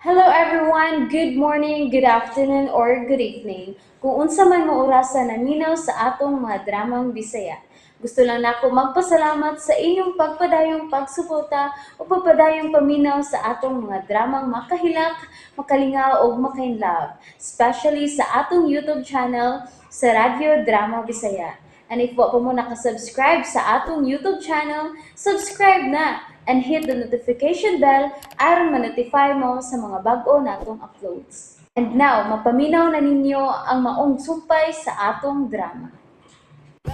Hello everyone! Good morning, good afternoon, or good evening. Kung unsa man mo orasa naminaw sa atong mga dramang Bisaya. Gusto lang nako magpasalamat sa inyong pagpadayong pagsuporta o pagpadayong paminaw sa atong mga dramang makahilak, makalingaw ug makainlove, especially sa atong YouTube channel sa Radyo Drama Bisaya. And if wa pa mo nakasubscribe sa atong YouTube channel, subscribe na and hit the notification bell aron ma-notify mo sa mga bag-o natong uploads. And now, mapaminaw na ninyo ang maong sumpay sa atong drama.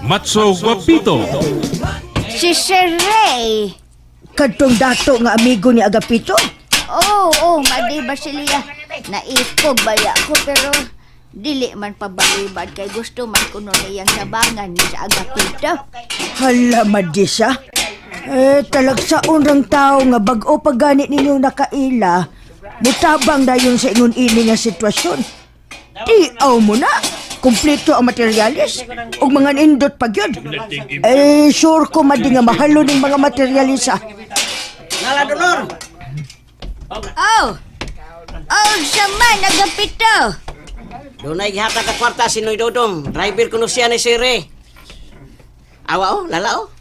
Matso Guapito. Si Sir Ray. Kadtong dato nga amigo ni Agapito? Oo, oh, madi Basilia. Naipog baya ko pero dili man pabalibad kay gusto man kuno niyang sabangan ni sa Agapito. Hala, Madisa. Eh, talagsaon rang tao nga bag-o pa gani ninyong nakaila, mutabang dayon sa ingon ini nga sitwasyon. Tiaw mo na. Kompleto ang materyales ug mga nindot pa gyud. Eh, sure ko madi nga mahalo ning mga materyales ah. Nala Dolor. Oh! Oh, sama Agapito. Dunay gihatag ka kwarta si Noy Dodong. Driver kuno siya ni Sire. Awa oh, lala oh.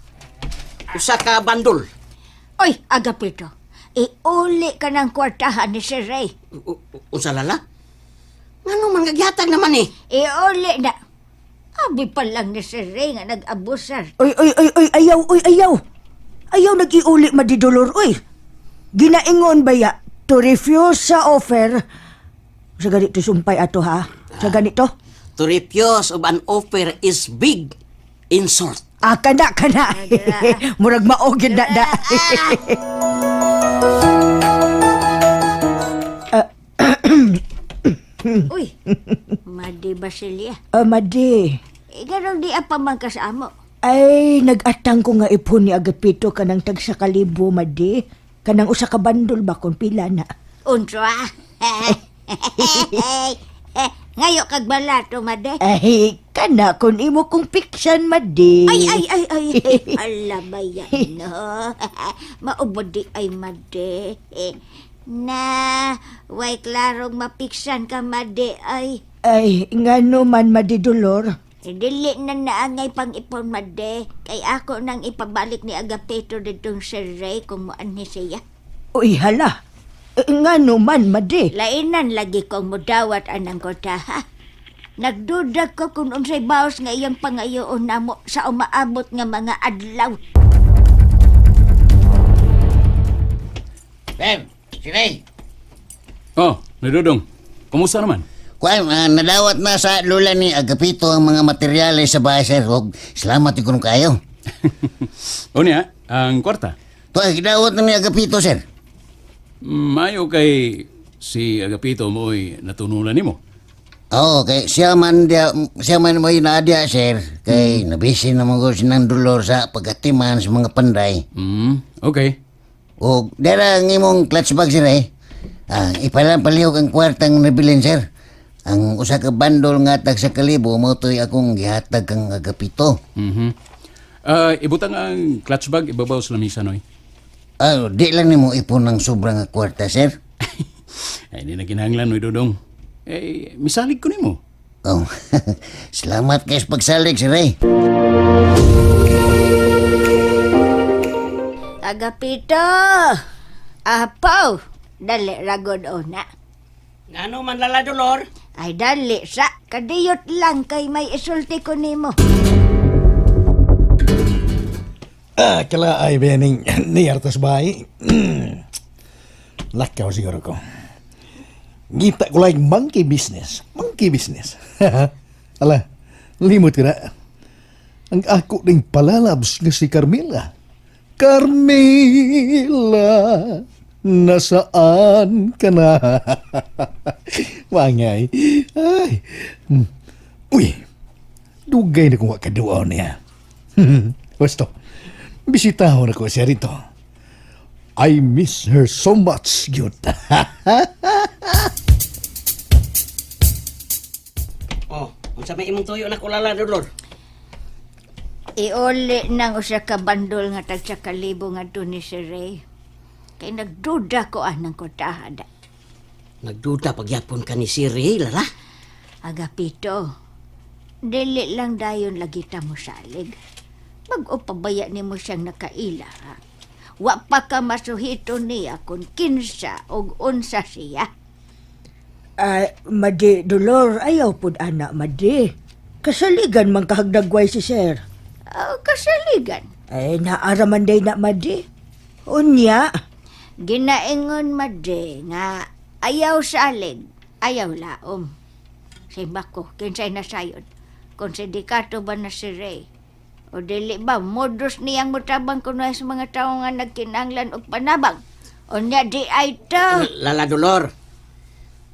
Usa ka bandol. Oy, Agapito. Iuli ka ng kwartahan ni Sir Ray. Unsa lala? Ngano man gihatag naman eh? Iuli na. Abi pa lang ni Sir Ray nga nag-abusar. Oy, oy, oy, oy, ayaw, oy, ayaw. Ayaw nag-iuli madidolor, oy. Ginaingon ba ya to refuse sa offer? Sa ganito sumpay ato ha? Sa ganito? To refuse of an offer is big insult. Ah, kana, kana. Murag maog yun na da. Uy, madi Basilia. Ah, madi. Eh, ganun di apa man ka sa amo. Ay, nag-atang ko nga ipon ni Agapito kanang tag sa kalibo, madi. Kanang usa ka bandol ba kung pila na. Unsa? Ngayo kag balato, made. Ay, kana kung imo kong piksan, madi. Ay, ay, ay, ay, ay. Ala ba yan, no? Maubod di ay, made. Na, way klarong mapiksan ka, made, ay. Ay, ngano man, madi Dolor. Dili na naangay pang ipon, made. Kay ako nang ipabalik ni Agapito ditong Sir Ray kung muan ni siya. Uy, hala. Eh, ngano man, madi. Lainan lagi kong mudawat anang kota, ha? Nagduda ko kung unsay baos nga iyang pangayoon namo sa umaabot nga mga adlaw. Bem, si Ray. Oh, Noy Dodong. Kumusta naman? Kuan, nadawat na sa lula ni Agapito ang mga materyales sa bahay, sir. Og salamat ikon kayo. O niya, ang kwarta. To, ay, gidawat na ni Agapito, sir. Mayo kay si Agapito mo'y natunulan nimo. Oo, kay siya man dia, siya man mo inaadya, sir. Kay nabisi na mo sinang dolor sa pagkatiman sa mga panday. Okay. O dara ang imong clutch bag, sir, eh. Ah, ipalang palihog ang kwartang nabilin, sir. Ang usa ka bandol nga tag sa kalibo mo to'y akong gihatag kang Agapito. Ah, ibutang ang clutch bag ibabaw sa lamisa, Noy. Ah, di lang nimo ipon ng sobrang nga kwarta, sir. Ay, di na kinahanglan, Noy Dodong. Eh, misalig ko nimo. Oh, salamat kay sa pagsalig, sir. Eh. Agapito! Apaw! Dali ragod o na. Ngano man lala Dolor? Ay dali sa, kadiyot lang kay may isulti ko nimo. Ah, kala ay bening niyartas bahay. Lakaw siguro ko. Ngita ko like monkey business. Monkey business. Ala, limot ka na. Ang ako ding palalabs nga si Carmela. Carmela, nasaan ka na? Wangay. Ay. Uy, dugay na kong wakaduaw niya. Gusto, bisitahon ako siya rito. I miss her so much, gyud. Oh, unsa may imong tuyo na ko lala Dolor? Iuli nang usa ka bandol nga tag sa kalibo nga ni Sir Ray. Kay nagduda ko anang kotahada. Nagduda pagyapon ka ni si Ray, Lala. Agapito, dili lang dayon lagi ta mo salig. Bag-o pabaya nimo siyang nakaila. Ha? Wa pa ka masuhito niya kung kinsa og unsa siya. Ay, Madi Dolor, ayaw pud ana, Madi. Kasaligan man kahagdagway si sir. Oh, kasaligan. Ay, naaraman day na, Madi. Unya, Ginaingon madi nga ayaw salig, ayaw laom. Simba ko, kinsay nasayod. Kung sindikato ba na si Ray. O dili ba, modus niyang mutabang kuno sa mga tawo nga nagkinanglan og panabang. Unya di ay to. Lala Dolor,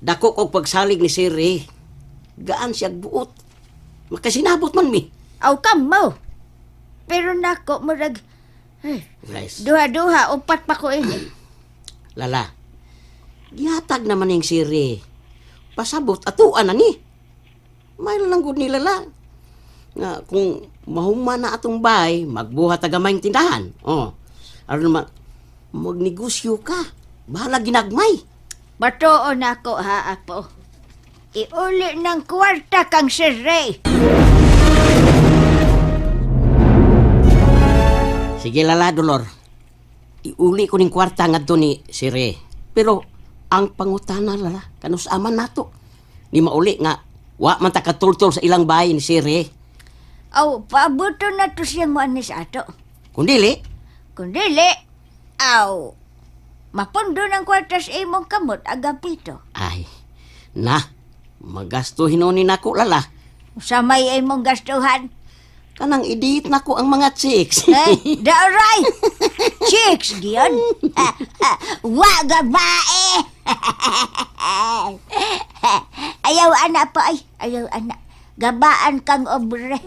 dako kog pagsalig ni si Ray. Gaan siya buot. Makasinabot man mi. Aw kamo. Pero nako murag eh, Guys, duha-duha upat pa ko ini. Lala, gihatag naman yung si Ray. Pasabot, atuan na ni. May lang gud ni Lala. Nga, kung mahuma na atong bahay, magbuhat tagamayng tindahan. Oh. Aron ma, magnegosyo ka. Bahala ginagmay. Batuon nako ha apo. Iuli ng kwarta kang si Ray. Sige Lala Dolor. Iuli ko ning kwarta ngadto ni si Ray. Pero ang pangutana Lala, kanus aman nato. Ni mauli nga wa man ta katultol sa ilang bahay ni si Ray. Aw, paabuto na to siyang muanis ato. Kung dili, Kung dili, aw, mapundo ng kwarta sa imong kamot, agapito. ay na magasto hinunin nako Lala. Sa may imong gastuhan. Kanang idit nako ang mga chicks. Eh, daaray! Chicks, giyon! Wa gabae! Ayaw, ana pa ay. Ayaw, ana. Gabaan kang obre.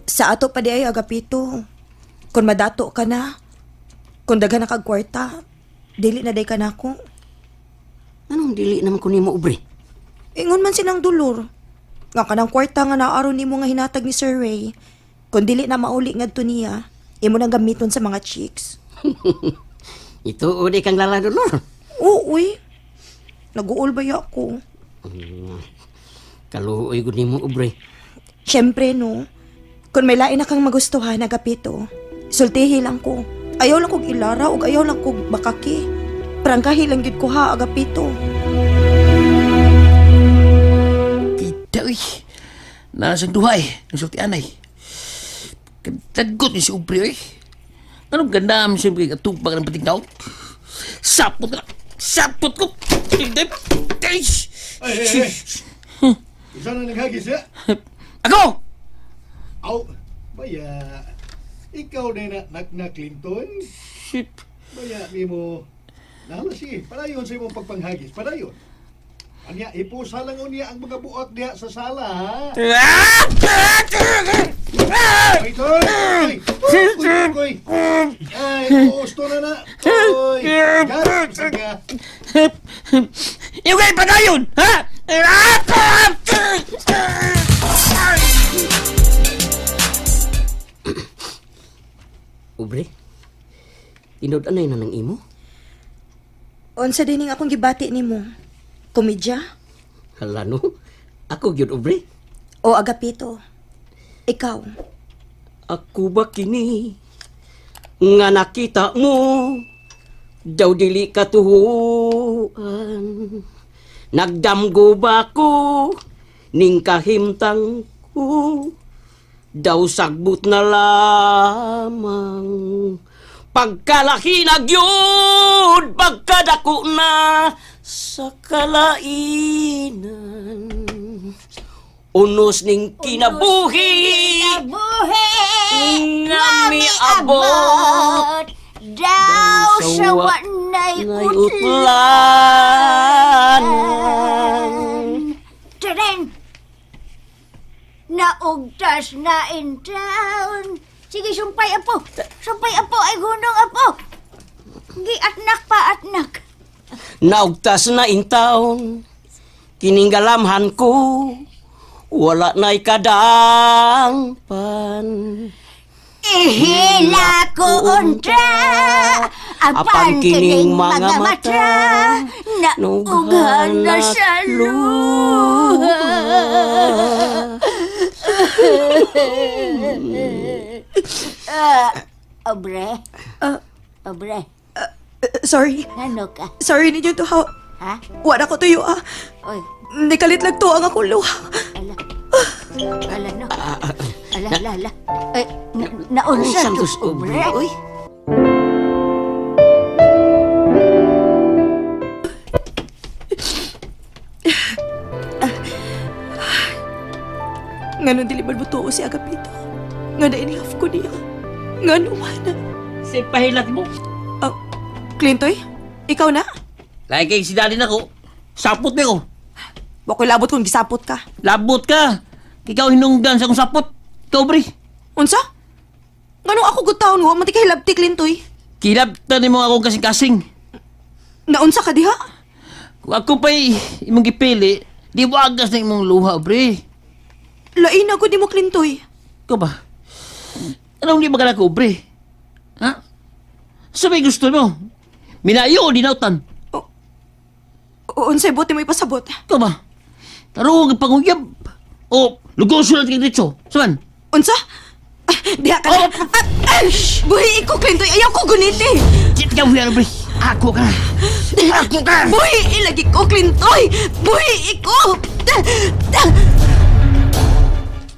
Sa ato pa di ay Agapito. Kung madato ka na, kung daghan na kag kwarta, dili na day ka nako. Anong dili naman ko nimo ubre? Ingon man silang dolor. Nga kanang kwarta nga naaron nimo nga hinatag ni Sir Ray. Kung dili na mauli ngadto niya, imo nang gamiton sa mga chicks. Ito uli kang Lala Dolor. Oo, uy. Naguol ba ya ako? Kaluoy gud nimo ubre. Siyempre, no. Kung may lain na kang magustuhan, Agapito, sultihi lang ko. Ayaw lang kog ilara ug ayaw lang kog bakaki. Prangkahi lang gyud ko ha, Agapito. Kita, uy. Nasang duha, eh. Nasulti anay. Kadagot ni si Ubri, uy. Anong ganda mo siyempre katupag ng pating taon? Sapot na! Sapot ko! Hindi! Ay! Ay, ay, ay. Isa na naghagis ya. Ako! Aw, baya. Ikaw na na na Clinton. Shit. Baya nimo. Nalo sige, padayon sa imong pagpanghagis, padayon. Anya, ipusa lang unya ang mga buak diha sa sala, ha? Ay, toy! Ay, uy, uy, Ay, gusto na na! Toy! Gas, ka. Yung kayo padayon! Ha? Ubre, tinud-anay na ng imo. Unsa dining akong gibati nimo? Komedya? Hala no, ako gyud ubre. O Agapito? Ikaw? Ako ba kini nga nakita mo daw dili katuhuan nagdamgo ba ko ning kahimtang ko daw sagbot na lamang pagkalaki na gyud pagkadako na sa kalainan unos ning kinabuhi Kinabuhi! Nga miabot Daw sa wanay Nay utlan. utlan. Tren! Naugtas na in town. Sige, sumpay apo. Sumpay apo, ay gunong apo. Giatnak pa atnak. Naugtas na in town. Kininggalamhan ko. Wala na'y kadangpan. Ihila ko unta. Apan kining mga mata, naughan na sa luha. Ah, Obre. Obre, Sorry. ano ka? Sorry ninyo to ha. Ha? Wala ko tuyo ah. Oy, Nikalit lang to ang akong luha. ala. Ala no. Ala, ala, ala. Eh, naunsa Unsa to, tos, Obre? Obre? Uy. Nganong dili man mo si Agapito. Nga na in love ko niya. Nga man. Sa pahilat mo. Ah, Clintoy, ikaw na? Lain kay si Daddy nako. Sapot ni ko. Wa ko'y labot kung gisapot ka. Labot ka. Ikaw hinungdan sa akong sapot. Ikaw, bre. Unsa? Nganong ako good taon wa man ti kahilabti, Clintoy? Kilabtan ni mo akong kasing-kasing. Naunsa ka diha? Kung ako pa'y imong gipili, di mo agas na imong luha, bre. Lain ako di mo, Clintoy. Ikaw ba? Anong di ba ka ko, bre? Ha? Sa may gusto mo? Minayo o dinautan? Unsay buti mo ipasabot? Ikaw ba? Tarong ang panguyab. O lugosyo lang kay Diretso. Saman? Unsa? Ah, diha ka na. Oh! Ah, ah, buhi ko, Clintoy. Ayaw ko guniti. Di ka buhi, bre. Ako ka na. Ako ka! Buhi ilagi ko, Clintoy. Buhi ko.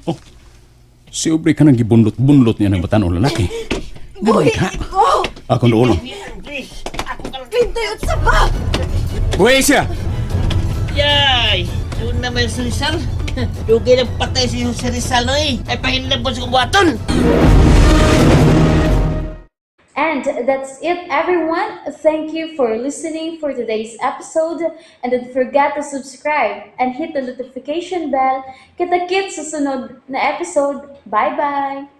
Oh, si Aubrey ka nang gibunlot-bunlot niya ng batan o lalaki. Buhi ka. ko. Akong ulo. Clintoy, unsa ba? Buhay siya! Yay! Doon naman si Rizal. Dugay lang patay si Jose Rizal, no eh. Ay pahinlabot sa kubuhaton. And that's it, everyone. Thank you for listening for today's episode. And don't forget to subscribe and hit the notification bell. Kita-kits sa sunod na episode. Bye-bye!